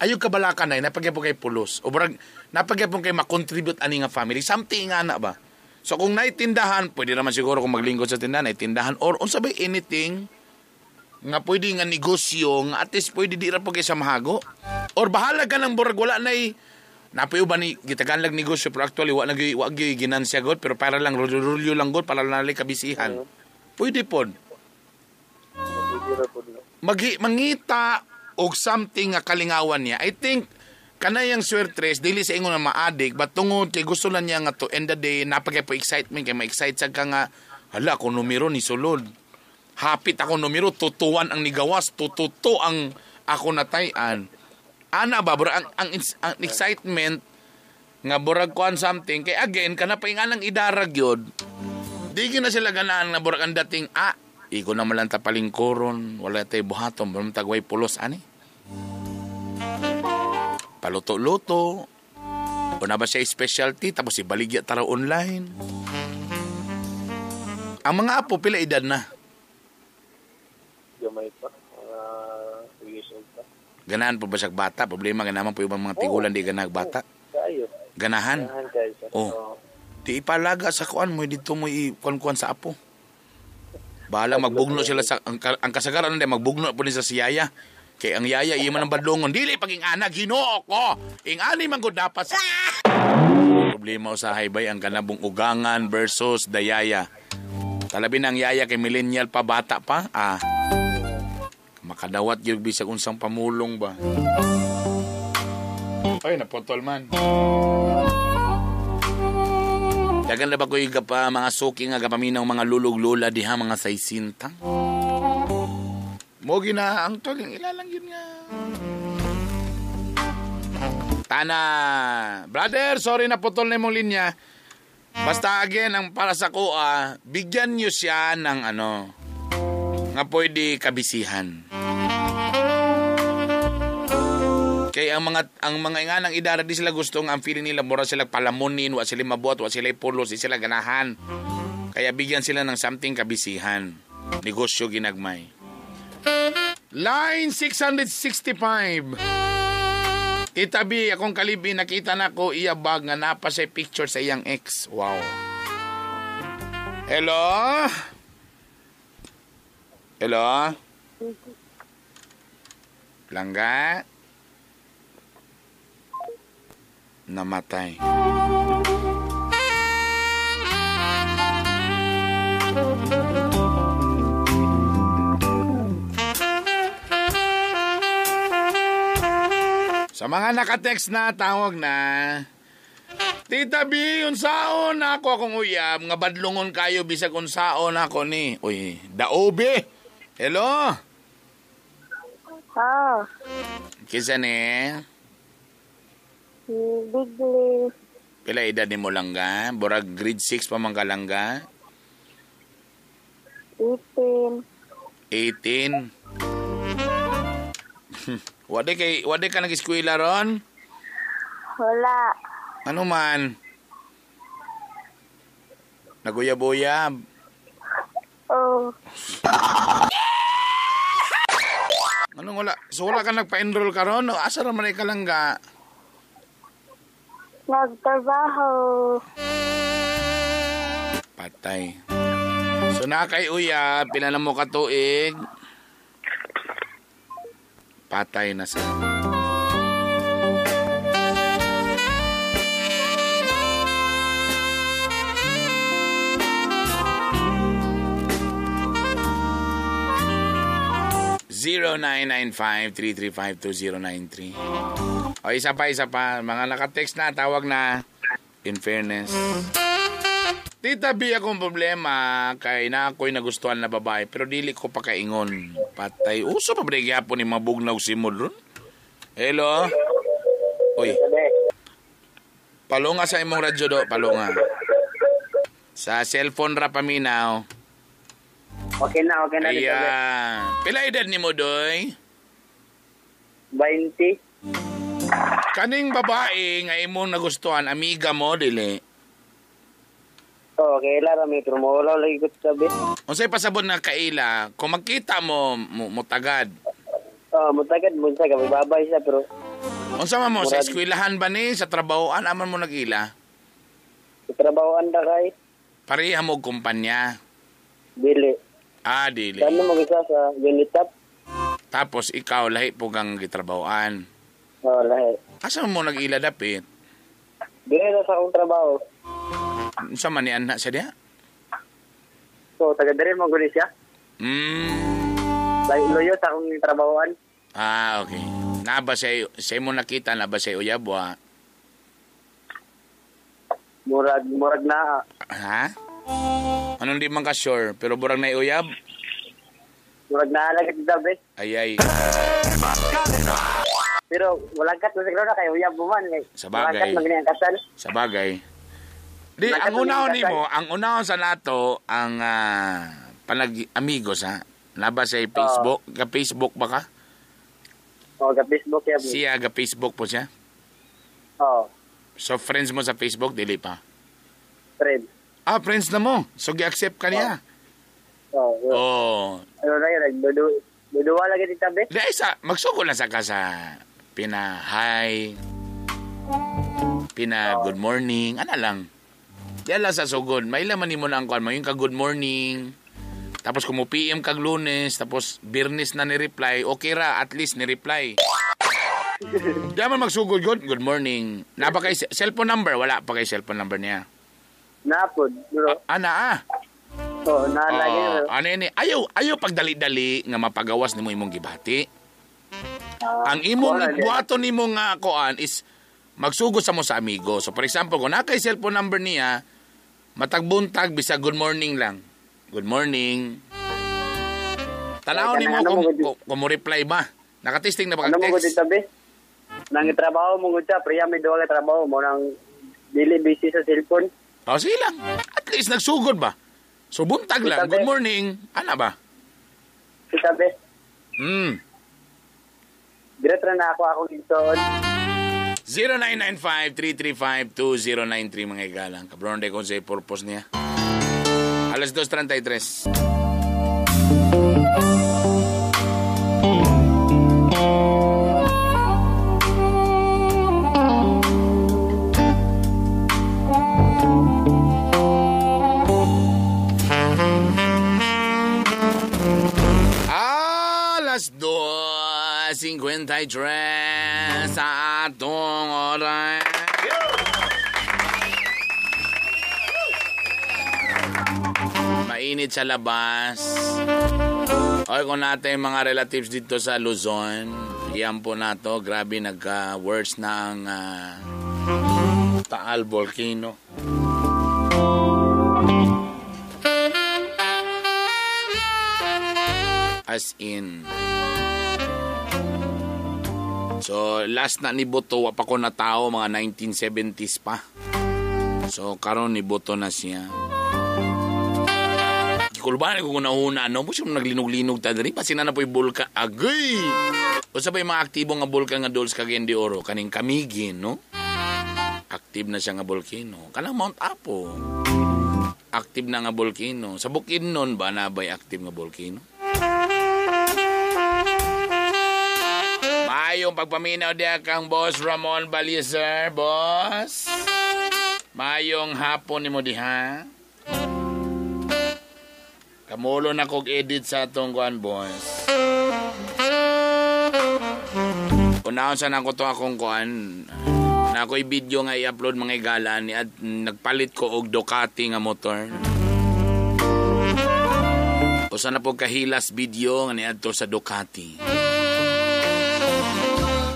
ayaw kabalakan na napagyapon kay pulos o burag napagyapon kay makontribute ani nga family something nga na ba. So kung naitindahan pwede naman siguro kung maglingkod sa tindahan naitindahan or unsa ba anything nga pwede nga negosyo nga at least pwede di ra po kay sa mahago or bahala ka ng burag wala nay napuyo ba ni gitagan lang negosyo pero actually wa na gyud ginansya god pero para lang rulyo lang god para lang kabisihan. Pwede pod. Mangita og something nga kalingawan niya. I think kanayang swertres dili sa ingon nga maadik but tungod kay gusto lang niya nga to end the day napagay po excitement kay ma-excite sad ka nga hala ako numero ni sulod. Hapit ako numero tutuwan ang nigawas, tututo ang ako natayan. Ana ba bro ang excitement nga burag kuan something kay again kana pa inganang idarag yun. Di gyud na sila ganahan nga burag ang dating iko na man lang ta palingkoron, wala tay buhaton, burag tagway pulos ani. Paluto-luto. O na ba siya specialty tapos ibaligya tara online. Ang mga apo pila edad na? Gamay pa, mga 3 years old pa. Ganahan po ba siya bata? Problema ganahan po yung mga tigulan di ganahag bata. Kayo. Ganahan. Ganahan kayo siya. Oh. Di ipalaga sa kuan mo dito mo ikuan-kuan sa apo. Bahala magbugno sila sa ang kasagaran hindi magbugno po ni sa siyaya. Kay ang yaya iya man ang badlongon dili paging ana Ginoo ko. Ing ani man gud dapat sa problema usahay bay ang kanabong ugangan versus dayaya. Talabi na ang yaya kay millennial pa, bata pa. Ah. Makadawat gyud bisag unsang pamulong ba. Ay, naputol man. Dagan na ba ko'y gapa, mga suki nga gapaminaw mga lulog-lula diha mga 60. Mo gina ang tol, yung ilalang yun nga. Tana, brother, sorry na putol na imong linya. Basta again, ang para sa kuha, bigyan niyo siya ng ano, nga pwede kabisihan. Kay ang mga inganang idara di sila gusto nga ang feeling nila mura sila palamunin, wa sila mabuhat, wa sila pulos, di sila ganahan. Kaya bigyan sila ng something kabisihan. Negosyo ginagmay. Line 665. Tita B, akong kalibi, nakita na ko iya bag nga napa sa picture sa iyang ex. Wow. Hello? Hello? Langga? Namatay. Sa mga nakatext na, tawag na. Tita B, unsaon ako akong uyab, nga badlungon kayo bisag unsaon ako ni. Uy, daobe. Hello? Ah. Kisa ni? Bigli. Pila edad ni mo langga? Borag grade 6 pa man ka langga? 18. 18. Wade ka nag-eskwela ron? Wala. Ano man? Naguyab-uyab? Oo. Oh. Anong wala? So wala ka nagpa-enroll ka ron? Asa raman ka langga? Nagtrabaho. Patay. So na kay uyab, pila na mo katuig? Patay na sa. (0995-335-2093). O, isa pa. Mga nakatext na, tawag na. In fairness. Tita B, akong problema kay na ako'y nagustuhan na babae pero dili ko pa kaingon. Patay. Uso pa ba gyapon ni mabugnaw si Mudron? Hello? Uy. Palunga sa imong radyo do, palunga. Sa cellphone ra paminaw. Okay na, okay na. Ayan. Pila edad ni mo, Doy? 20. Kaning babae nga imong nagustuhan, amiga mo, dili? Oo, oh, kaila rami, pero mawala lagi ko sabi. Unsay pasabot na kaila, kung magkita mo, mutagad. Oo, oh, mutagad mo siya, babay siya, pero... Unsa man mo, sa eskwelahan ba ni, sa trabahoan, aman mo nag-ila? Sa trabahoan na kay. Pareha mo kumpanya? Dili. Ah, dili. Saan mo mag-isa sa Unitap? Tapos ikaw, lahi po kang gitrabahoan. Oo, oh, lahi. Asa mo nag-ila dapit? Dili na sa akong trabaho. Unsa man ni anak siya diha? So, taga diri mo gud siya. Loyo sa akong trabahoan. Ah, okay. Naba sa imo nakita na ba sa uyab wa? Murag na. Ha? Anong di man ka sure, pero murag na uyab? Murag na lagi gabi. Ay ay. Pero walangkat na siguro na kay uyab mo man. Sa bagay. Sa bagay. Di, ang unahon nimo, ang unahon sa nato, ang panag-amigos ha. Naba sa Facebook, ka Facebook ba ka? Oo, ka Facebook ya. Siya ka Facebook po siya? Oo. So friends mo sa Facebook dili pa? Friends. Ah, friends na mo. So gi-accept ka niya. Oo. Oh. Ano na yun, nagduduwa lagi dito tabi. Di isa, magsuko lang sa ka sa pina-hi, pina-good morning, ana lang. Di lang sa sugod, may laman nimo na ang kuan mo, yung ka good morning. Tapos kung mo PM kag Lunes, tapos Biyernes na ni-reply, okay ra, at least ni-reply. Di man magsugod, good morning. Napa kay cellphone number? Wala pa kay cellphone number niya. Napod, bro. Ana ah. Oh, na lagi. Ano ini? Ayaw pagdali-dali nga mapagawas nimo imong gibati. Ang imong buhaton nimo nga koan is magsugod sa mo sa amigo. So for example, kung naa kay cellphone number niya, matagbuntag bisag good morning lang. Good morning. Tanaw nimo kung mo reply ba. Nakatesting na ba kag text? Ano mo gud tabi? Nang trabaho mo gud siya, priya may duha ka trabaho mo nang dili busy sa cellphone. Oh, sige lang. At least nagsugod ba? So buntag lang. Good morning. Ana ba? Tabi. Diretso na ako akong igsoon. 0995-335-2093 mga igalang. Kabron de kung sa purpose niya. Alas 2:33. Alas 2:53 sa atong oras. Mainit sa labas. Okay, kung natin mga relatives dito sa Luzon, iyan po na to. Grabe, nagka-worse na ang Taal Volcano. As in. So, last na ni Boto, wa pa ko na tao, mga 1970s pa. So, karon ni Boto na siya. Kulban ko kung nauna, no? Busi mo naglinog-linog ta diri. Pasina na po'y bulkan. Agay! O sa ba'y mga aktibo nga bulkan nga dols Cagayan de Oro? Kaning Camiguin, no? Active na siya nga volcano. Kanang Mount Apo. Active na nga volcano. Sa Bukidnon ba na ba'y active nga volcano? Mayong pagpaminaw diya kang Boss Ramon Baliezer, boss. Mayong hapon nimo diha. Kamulo na kog edit sa atong kuan, boss. Unahon sa nako to akong kuan. Na ako'y video nga i-upload mga igala ni at nagpalit ko og Ducati nga motor. Usa na po kahilas video nga niadto sa Ducati.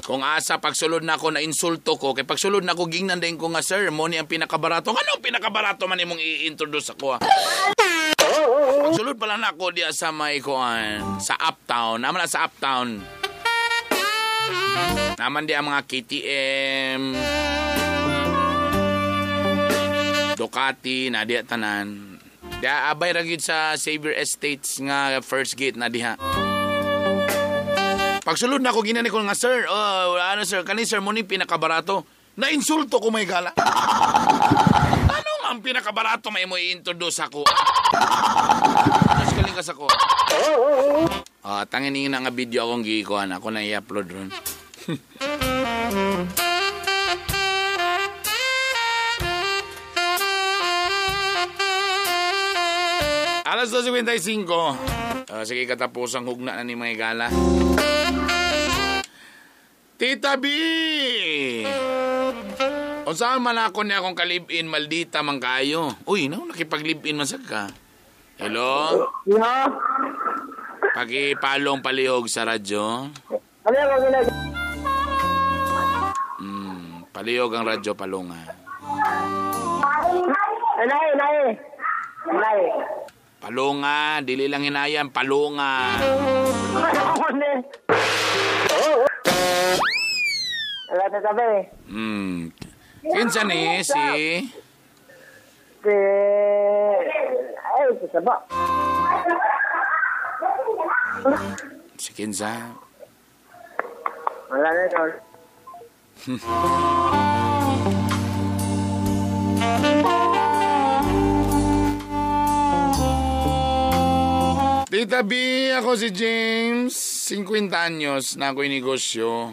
Kung asa pagsulod na ako na insulto ko, kay pagsulod na ako gingnan din ko nga sir, mo ni ang pinakabarato. Ano ang pinakabarato man imong i-introduce ako? Pagsulod pala na ako diya sa may kuan, sa Uptown. Naman na sa Uptown. Naman diya mga KTM, Ducati, na diya tanan. Diya abay ra gyud sa Xavier Estates nga first gate na diha. Pagsulod na ako, ginani ko nga, sir, oh, ano sir, kani sir, mo ni pinakabarato. Na-insulto ko may gala. Ano nga ang pinakabarato may mo i-introduce ako? Mas kaling kas ako. Tangin na nga video akong giikuhan. Ako na i-upload ron. Alas 2:55. Sige, katapos ang hugna na ni mga gala. Tita B! Unsa man ako niya akong kalib-in, maldita man kayo. Uy, no, nakipag-live-in man sa ka. Hello? Yeah. Pakipalong palihog sa radyo. Palihog ang radyo, palunga. Inay. Palunga, dili lang hinayan, palunga. Kinsa ni si ay sa ba. Si kinsa? Wala na tol. Tita B, ako si James, 50 anyos na ako'y negosyo.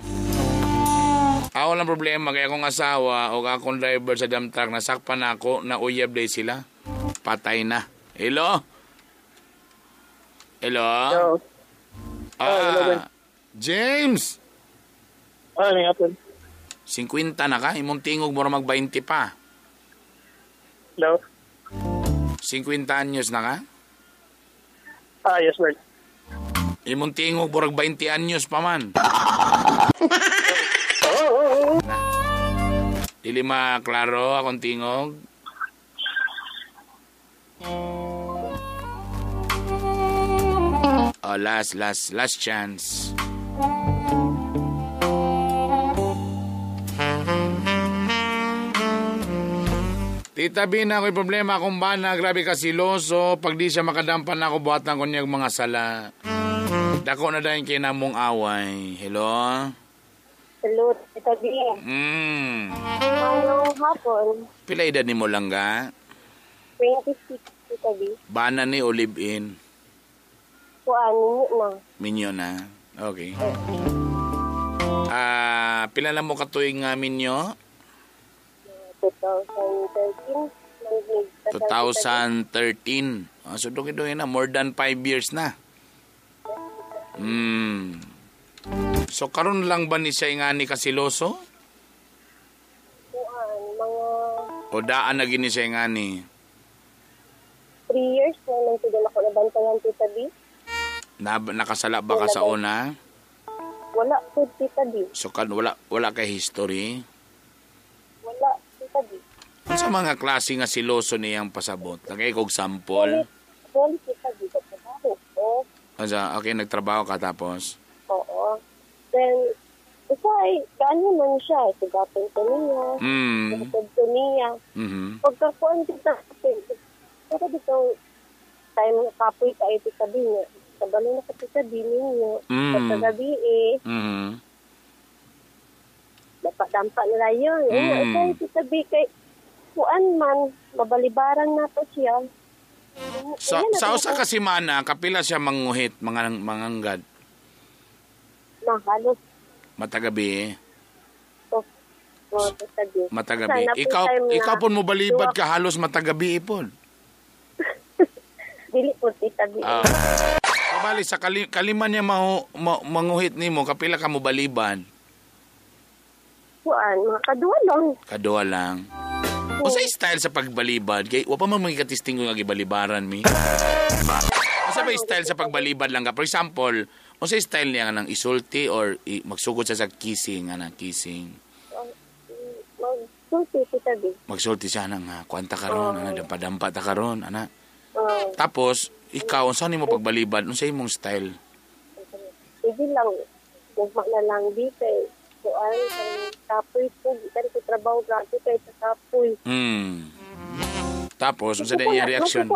Ako lang problema kaya akong asawa o akong driver sa dump truck nasakpan ako na uyab day sila. Patay na. Hello? Hello? Hello. Hello. James! Ano nga po? 50 na ka? Imong tingog mo mag 20 pa. Hello? 50 anyos na ka? Ah, yes, Bert. Imong tingog burag 20 anyos pa man. Dili maklaro akong tingog. Oh, last chance. Tita Bina, ako'y problema akong bana. Grabe ka siloso. Pag di siya makadampan ako, buhatan ko niya mga sala. Dako na dahil kinamong away. Hello? Hello, Tita B. Anong hapon? Pila edad ni mo lang ga? 26, Tita B. Bana ni o live-in? Kuan, minyo na. Minyo na? Okay. Pila lang mo katuig nga minyo? 2013. 2013. So, dugi-dugi na. More than 5 years na. So, karon lang ba ni siya ingani kasiloso? Kuan, mga... O daan na gini siya ingani? 3 years na nang tigal ako nabantayan, Tita B. Nakasala ba ka sa una? Wala po, Tita B. So, wala kay history? Wala, Tita B. Sa mga klase nga siloso niyang pasabot? Lagay kog sample? Well, Tita B, nagtrabaho ko. Okay, nagtrabaho ka tapos? Oo. Then, usay, kaano man siya? Sugapin ko niya. Sugapin ko niya. Mm-hmm. Pagkakuan, Tita B, pero dito, time na kapoy ka, Tita B niya. Kabalo na ka, Tita B ninyo. Pagkagabi eh. Dampa-dampa nila yun. Usay, Tita B, kay kuan man, mabalibaran na po siya. Sa usa ka semana, kapila siya manguhit, manganggad? Mahalos. Matagabi eh. Matagabi. Matagabi. Ikaw po mo balibad ka halos matagabi eh po. Dili po, Tita B. Bali, sa kalima niya manguhit nimo, kapila ka mo baliban? Kuan, mga kaduwa lang. Kaduwa lang. O sa style sa pagbalibad, kay wa pa man mga katisting nga gibalibaran mi. Unsa ba style sa pagbalibad lang ka? For example, unsa style niya nga nang isulti or magsugod siya sa kissing, ana kissing? Magsulti, Tita B. Magsulti siya ana nga kuanta karon, ana dampa-dampa ta karon, ana. Tapos ikaw unsa nimo pagbalibad? Unsa imong style? Sige lang, ugma na lang di kay kuan kapoy ko, gikan ko trabaho grabe kay sa kapoy. Tapos unsa din iyang reaction?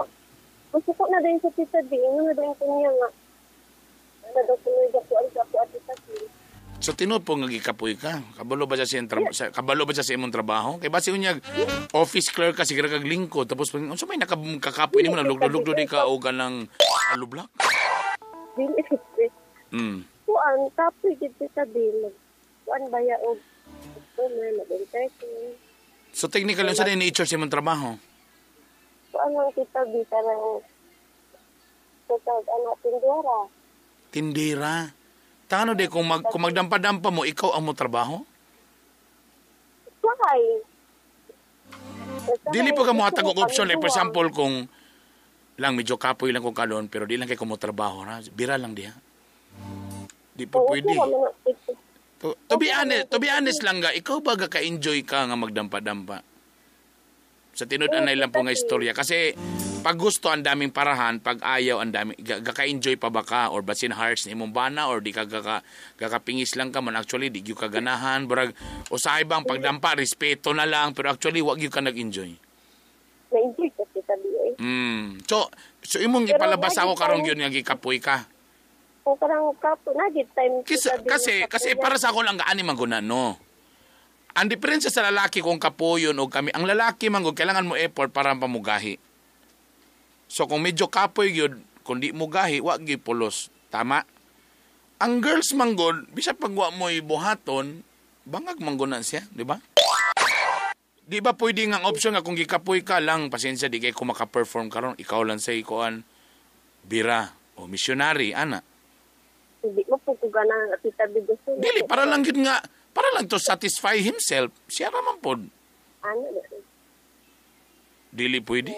Gusto ko na din sa Tita B, ingon na din ko niya nga. Ano daw kunoy kuan sa ako at Tita B. So tinuod po nga gikapoy ka. Kabalo ba siya sa kabalo ba siya sa imong trabaho? Kay basi unyag office clerk ka siguro kag lingkod tapos unsa may nakakapoy nimo naglugdo-lugdo di ka og kanang alublak? Dili. Kuan kapoy gid Tita B. Kuan baya og customer mag-entertain. So technically unsa din nature sa imong trabaho? Kuan lang Tita B kanang tawag ana tindera. Tindera. Tano de kung magdampa-dampa mo ikaw ang mo trabaho? Sakay. Dili pa ka mo hatag og option like for example kung lang medyo kapoy lang ko kalon pero di lang kay ko mo trabaho ra, bira lang diha. Di pa pwede. To be honest lang ga, ikaw ba ka-enjoy ka nga magdampa-dampa? Sa tinud-anay lang po nga istorya. Kasi pag gusto ang daming parahan, pag ayaw ang daming, ka-enjoy pa ba ka? Or basin hearts ni imong bana? Or di ka kakapingis lang ka man? Actually, di ka ganahan. Barag, usahay bang pagdampa, respeto na lang. Pero actually, wag yun ka nag-enjoy. Na-enjoy ka, Tita B. So imong ipalabas ako karong yun nga gikapoy ka. O karang kapo, nagit time. Kasi para sa ako lang gaani man guna, no? Ang diferensya sa lalaki kung kapoyon o kami, ang lalaki man kailangan mo effort para pamugahi. So kung medyo kapoy yun, kung di mo gahi, wag gyud pulos. Tama? Ang girls man gud, bisag pag wa mo ibuhaton, bangag man gud na siya, di ba? Di ba pwede nga ang option nga kung gikapoy ka lang, pasensya di kay kung maka-perform karon, ikaw lang sa ikuan bira o missionary ana. Hindi mo po kung ganahan at Tita B gusto. Dili, para lang yun nga, para lang to satisfy himself, siya raman po. Ano? Dili pwede.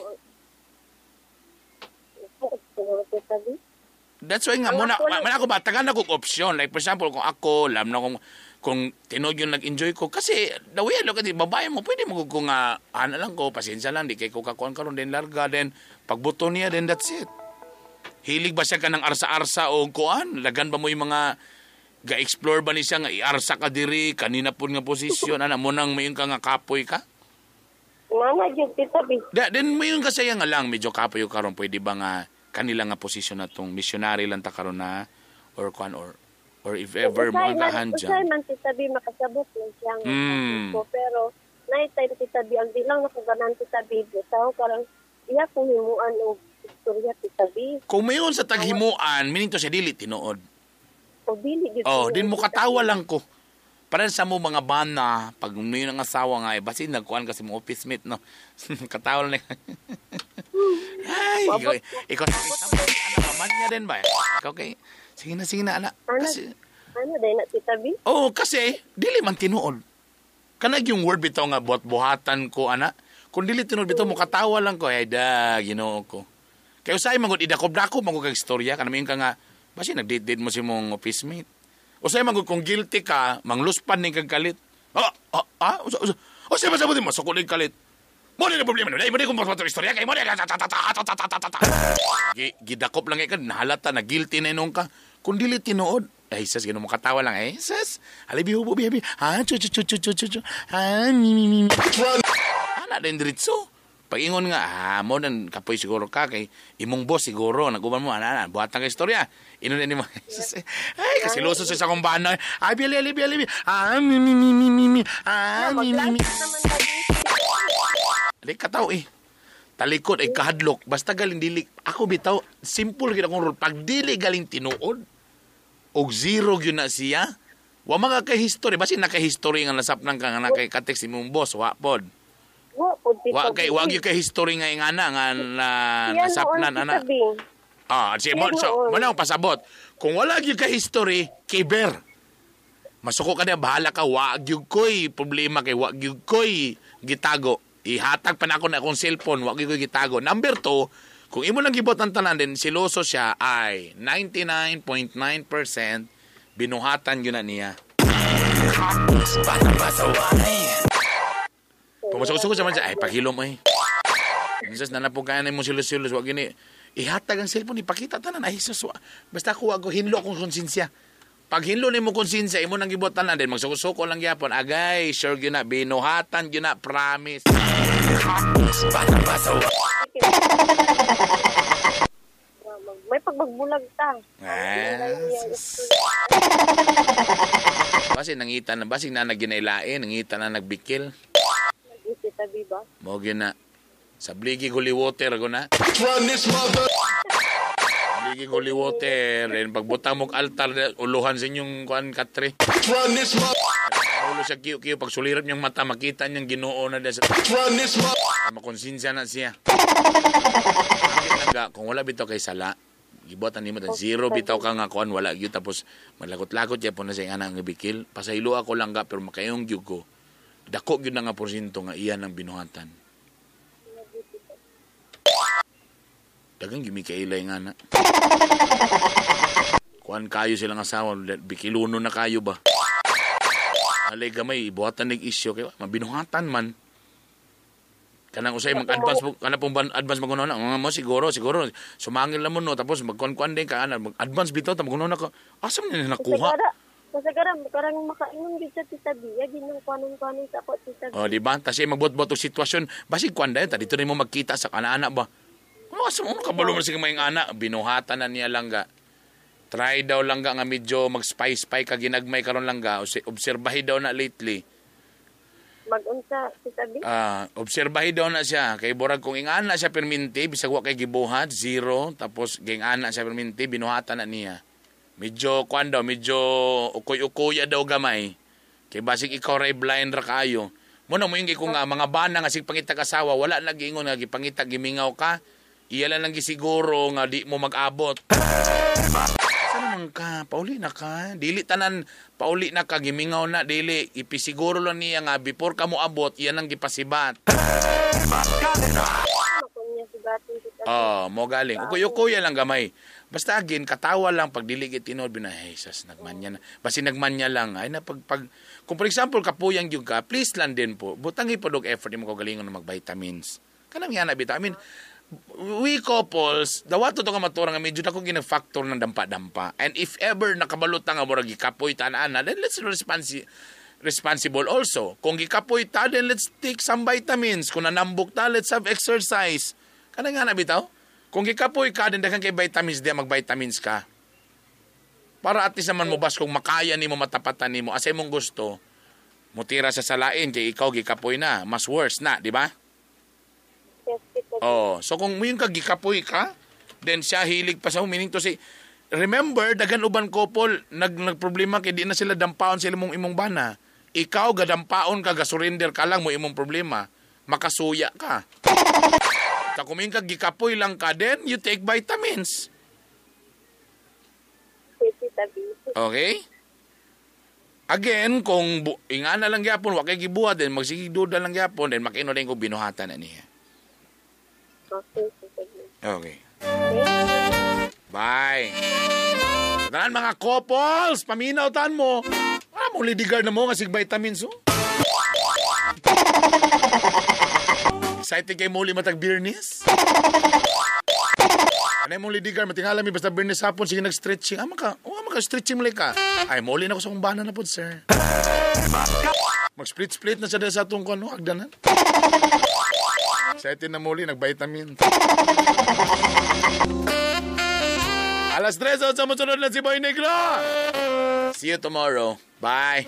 That's why nga muna man ako ba tagan ako opsyon. Like for example, kung ako lam na kung tinuod yung nag-enjoy ko kasi the way I look at it, babae mo pwede mo kung nga ana lang ko, pasensya lang di kay ko kakuan karon then larga then pagbuto niya then that's it. Hilig ba siya ka ng arsa-arsa o kuan? Lagan ba mo yung mga ga-explore ba ni siya nga iarsa ka diri kanina pud nga posisyon ana mo nang mayon ka nga kapoy ka? Nana gyud Tita B. Then mayon ka saya nga lang medyo kapoy karon pwede ba nga kanila nga posisyon na tong missionary lang ta karon na or kuan or if ever mo nga handyan. Usay man Tita B makasabot man siya nga ko, pero night time Tita B ang di lang nako ganan Tita B bitaw karon iya kung himuan og istorya Tita B. Kung mayon sa taghimuan meaning to siya dili tinuod. O dili gyud. Oh, din mo katawa lang ko. Para sa mo mga bana, pag may ang asawa nga, eh, basin nagkuhan kasi mo office mate, no? Katawa lang. Ay, ikaw, anak, man niya din ba? Ikaw, okay. Sige na, anak. Kasi, ano din na, Tita B? Oo, kasi, dili man tinuod. Kanag yung word bitaw nga, buhat-buhatan ko, anak. Kung dili tinuod bitaw, mo katawa lang ko, ay, da, Ginoo ko. Kaya usay, magod, idakob-dakob, magod kag istorya, kanamiyon ka nga, basin nag-date-date mo si mong office mate. Usay magod kung guilty ka, mangluspan ning kag kalit. Usay masabutin mo, sukol ning kalit. Mo ni problema no. Dai mo ni kung paspato istorya kay mo ni gidakop lang ka nahalata na guilty na inong ka. Kung dili tinuod, ay sus Ginoo mo katawa lang ay sus. Alibi hubo bibi. Ha chu chu chu chu chu chu. Ha mi mi mi. Ana din diretso. Pag-ingon nga, mo nan kapoy siguro ka kay imong boss siguro naguban mo ana buhatan kay istorya. Inon ni mo. Ay kasi loso sa akong bana. Ay bili bili bili. Ah mi mi mi mi mi. Ah mi mi mi. Di kataw eh. Talikod ay kahadlok basta galing dili ako bitaw simple gid akong rule pag dili galing tinuod og zero gyud na siya. Wa mga kay history basin naka history nga nasapnan ka nga nakay ka-text imong boss wa pod. Wa kay wa gyud kay history nga ingana nga nasapnan ana. Ah, si mo so mo na pasabot. Kung wala gyud kay history, kiber. Masuko ka na bahala ka wa gyud koy problema kay wa gyud koy gitago. Ihatag pa na ako na akong cellphone, wa gyud koy gitago. Number 2, kung imo lang gibot ang tanan din siloso siya ay 99.9% binuhatan gyud na niya. Pumasok-suko sa man siya, ay, paghilom ay. Minsan, nanapo kaya na mo silos-silos, wag gini. Ihatag ang cellphone, ipakita tanan. Ay, sus, basta ako, ako, hinlo akong konsensya. Pag hinlo ni mo konsensya, imo nang gibot tanan din, magsuko-suko lang gyapon. Agay, sure yun na, binuhatan yun na, promise. May pagbabulag ta. Basi nangita na, basi na naginailain, nangita na nagbikil. Tabi ba? Mo na. Sa Bligig Holy Water ko na. Bligig Holy Water. And pagbutang mong altar, uluhan sa inyong kuan katre. Ulo siya kiyo-kiyo. Pag sulirap niyang mata, makita niyang Ginoo na dyan. Makonsensya na siya. Kung wala bitaw kay sala, gibuatan nimo tan zero bitaw ka nga kuan wala gyud tapos malagot-lagot gyapon na sa anak nga bikil. Pasaylo ako lang ga pero makayong gyud ko. Dako gyud na nga porsyento nga iyan ang binuhatan. Dagang gimikailay nga na. Kuan kayo silang asawa, bikiluno na kayo ba? Alay gamay, ibuhatan nig isyo kay mabinuhatan man. Kanang usay mag-advance mo, kanang pong advance magunaw na. Mo siguro sumangil na mo no tapos magkuan-kuan din ka ana, mag-advance bitaw ta magunaw na ka. Asa man nila nakuha? Kasi karang makainom gid sa Tita Bia, ginang kuanon-kuanon sa ako Tita Bia. Oh, di ba? Tas magbuot-buot og sitwasyon, basig kuan dayon ta dito nimo magkita sa kana-ana ba. Ano asa mo kabalo man sige may ana, binuhatan na niya lang ga. Try daw lang ga nga medyo mag-spy-spy ka ginagmay karon lang ga, obserbahi daw na lately. Mag-unsa Tita Bia? Ah, obserbahi daw na siya kay borag kung ingana siya perminti bisag wa kay gibuhat zero tapos ging-ana siya perminti binuhatan na niya. Medyo kuan daw, medyo ukoy-ukoya daw gamay. Kay basig ikaw ray blind ra kaayo. Mo na mo yung ko nga mga bana nga sig pangitag asawa, wala na giingon nga gipangitag gimingaw ka. Iya lang lang gisiguro nga di mo mag-abot. Sa naman ka, pauli na ka. Dili tanan pauli na ka gimingaw na dili ipisiguro lang niya nga before ka mo abot, iya nang gipasibat. Oh, mo galing. Ukuy-ukuy lang gamay. Basta again, katawa lang pag dili gid tinuod bina, hey, sas nagmanya na. Basta nagmanya lang ay na pag kung for example kapuyang gyud ka, please lang din po. Butang pod og effort imo kaugalingon na mag-vitamins. Kanang yana bitaw. I mean, we couples, dawato to ka matura nga medyo dako gina-factor ng dampa-dampa. And if ever nakabalot ta nga murag gikapoy ta ana, then let's responsible also. Kung gikapoy ta, then let's take some vitamins. Kung nanambok ta, let's have exercise. Kana nga na bitaw? Kung gikapoy ka, then daghan kay vitamins diya, mag-vitamins ka. Para at least naman mo bas kung makaya nimo matapatan nimo asa imong gusto, mutira sa salain kay ikaw gikapoy na, mas worse na, di ba? Yes, Tita B. Oh, so kung muyon ka gikapoy ka, then siya hilig pa sa meaning to say, remember daghan uban couple nagproblema kay di na sila dampaon sila mong imong bana. Ikaw gadampaon ka, gasurrender ka lang mo imong problema, makasuya ka. Ta kung muyon ka gikapoy lang ka, then you take vitamins. Yes, Tita B. Okay? Again, kung ingana lang gyapon, wa kay gibuhat, then magsigig duda lang gyapon, then makino din kung binuhatan na niya. Okay, Tita B. Okay. Thank you. Bye. Tanan mga couples, paminaw tan mo. Ah, mo lidigar na mo nga sig vitamins oh. Excited kay mo matag Birnis? Ano mong lidigar, matingala mi basta Birnis hapon sige nag-stretching. Ah, maka, oh, maka stretching mo ka. Ay, muli na ko sa kong bana na pod, sir. Mag-split-split na siya dahil sa atong kuno, agdanan. Excited na muli, nag-vitamin. 3:08, musunod na si Boy Negro. See you tomorrow. Bye.